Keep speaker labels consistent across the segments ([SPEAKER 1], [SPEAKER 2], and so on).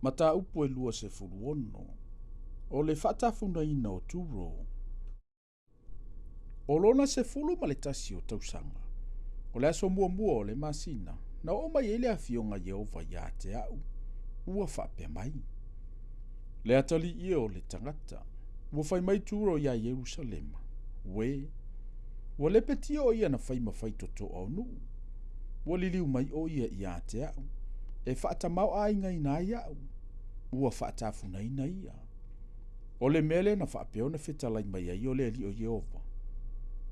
[SPEAKER 1] Mataupu e 26, O le faatafunaina o Turo. O lona 11 o tausaga, o le aso muamua o le masina, na oo mai ai le afioga a Ieova ia te au, ua faapea mai, Le atalii e o le tagata, ua fai mai Turo iā Ierusalema, Uē, ua lepetia o ia na fai ma faitotoa o nuu, ua liliu mai o ia ia te au, e faatamaoaigaina ai au, ua faatafunaina ia. O le mea lea na faapea ona fetalai mai ai o le Alii o Ieova,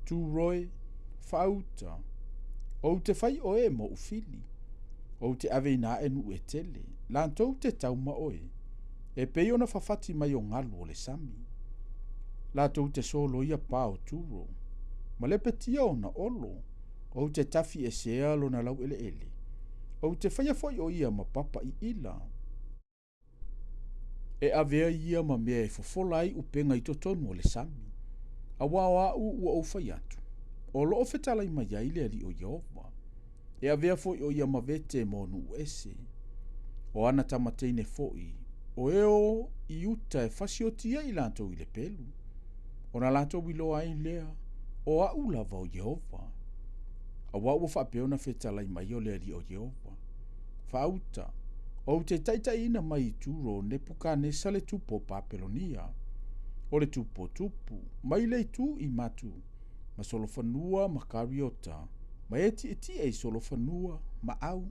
[SPEAKER 1] Turo e, faauta, ou te fai oe ma ou fili, ou te aveina ae nuu e tele, latou te tau ma oe, e pei ona fafati mai o galu o le sami. Latou te soloia pa o Turo, ma lepetia ona olo, ou te tafi esea lona laueleele, ou te faia foi o ia ma papa iila. E avea ia ma mea e fofola ai upega i totonu o le sami, auā o aʻu ua ou fai atu, o loo fetalai mai ai le Alii o Ieova. E avea foi o ia ma vete mo nuu ese. O ana tama teine foi, o e o i uta e fasiotia i latou i le pelu, ona latou iloa ai lea, o aʻu lava o Ieova. Auā ua faapea ona fetalai mai o le Alii o Ieova. Faauta, ou te taitaiina mai i Turo o Nepukanesa le tupu o Papelonia, o le tupu o tupu, mai le itu i matu, ma solofanua ma Kariota, ma e tietie i solofanua, ma au,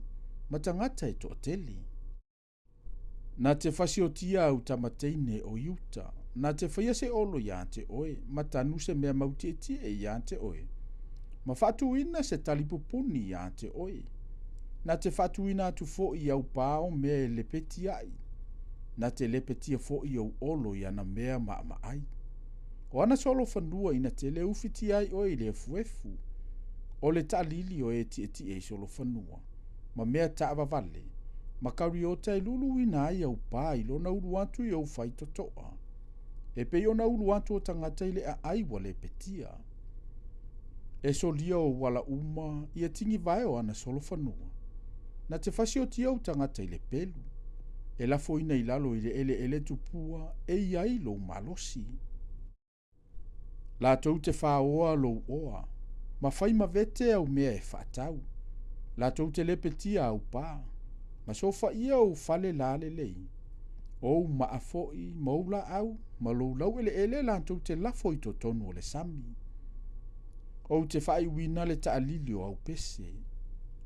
[SPEAKER 1] ma tagata e toatele. Na te fasiotia au tama teine o Iuta, na te faia se olo iā te oe, ma tanu se mea mau tietie iā te oe, ma faatuina se tali pupuni iā te oe. Na te faatuina atu foʻi i au pā o mea e lepeti ai, na te lepetia foʻi ou olo i ana mea maʻamaʻai. O ana solofanua ina tele ufitia ai oe i le efuefu, o le taalili o e tietie i solofanua, ma mea taavavale, ma Kariota e luluina ai au pā i lona ulu atu i ou faitotoa, e pei ona ulu atu o tagata i le aai ua lepetia. E solia ou ala uma ia tigivae o ana solofanua. Na te fasiotia ou tagata i le pelu, e lafoina i lalo i le eleele tupua e i ai lou malosi. Latou te fāoa lou oa, ma fai ma vete au mea e faatau. Latou te lepetia au pā, ma sofaia ou fale lalelei. O ou maa foi, ma ou laau, ma lou laueleele latou te lafo i totonu o le sami. Ou te faaiuina le taalili o au pese.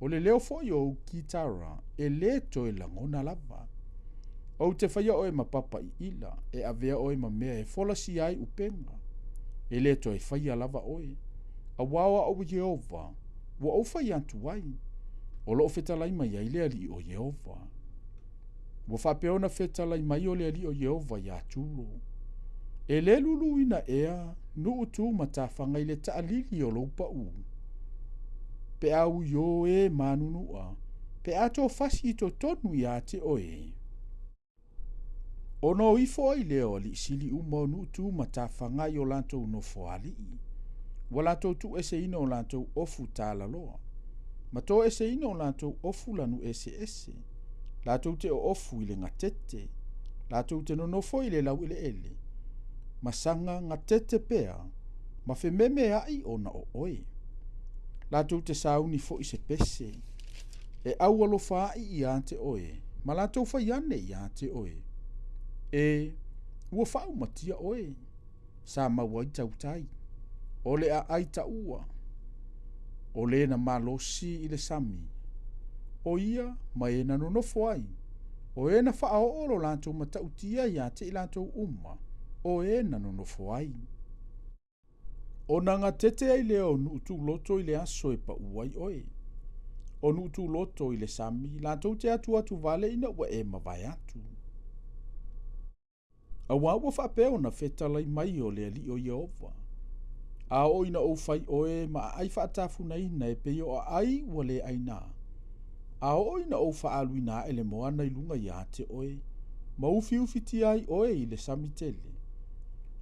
[SPEAKER 1] O le leo foi o ou kitara e lē toe lagona lava. Ou te faia oe ma papa iila, e avea oe ma mea e folasia ai upega. E lē toe faia lava oe, auā o aʻu Ieova, ua ou fai atu ai, o loo fetalai mai ai le Alii o Ieova. Ua faapea ona fetalai mai o le Alii o Ieova iā Turo, E lē luluina ea nuu tu ma tafaga i le taalili o lou paū, pe a uiō e manunua, pe a tofasi i totonu iā te oe. Ona o ifo ai lea o alii sili uma o nuu tu ma tafaga i o latou nofoalii, ua latou tuueseina o latou ofu talaloa, ma toeseina o latou ofu lanu eseese, latou te oofu i le gatete, latou te nonofo i le laueleele, ma saga gatete pea, ma fememeai ona o oe. Latou te sauni foi se pese, e aualofa ai iā te oe, ma latou fai ane iā te oe, E, ua faaumatia oe, sa mau ai tautai, o le aai taua, o le na malosi i le sami, o ia ma e na nonofo ai, o e na faaoo lo latou matautia iā te i latou uma, o e na nonofo ai. Ona gatete ai lea o nuu tuloto i le aso e paū ai oe. O nuu tuloto i le sami, latou te atuatu vale ina ua e mavae atu. Auā ua faapea ona fetalai mai o le Alii o Ieova, A oo ina ou fai oe ma aai faatafunaina e pei o aai ua le aina, a oo ina ou faaaluina ae le moana i luga iā te oe, ma ufiufitia ai oe i le sami tele,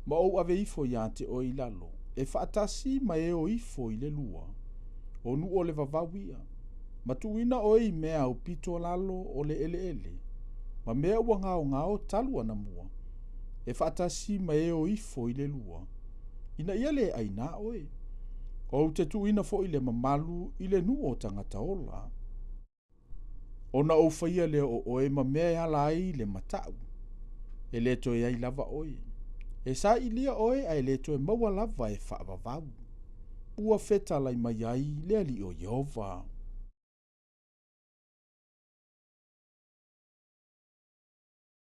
[SPEAKER 1] ma ou ave ifo iā te oe i lalo, e faatasi ma e o ifo i le lua, o nuu o le vavau ia, ma tuuina oe i mea aupito lalo o le eleele, ma mea ua gaogao talu anamua, e faatasi ma e o ifo i le lua, ina ia lē aina oe. Ou te tuuina foi le mamalu i le nuu o tagata ola. Ona ou faia lea o oe ma mea e ala ai le mataʻu, e lē toe ai lava oe. E sailia oe ae lē toe maua lava e faavavau. Ua fetalai mai ai le Alii o Ieova.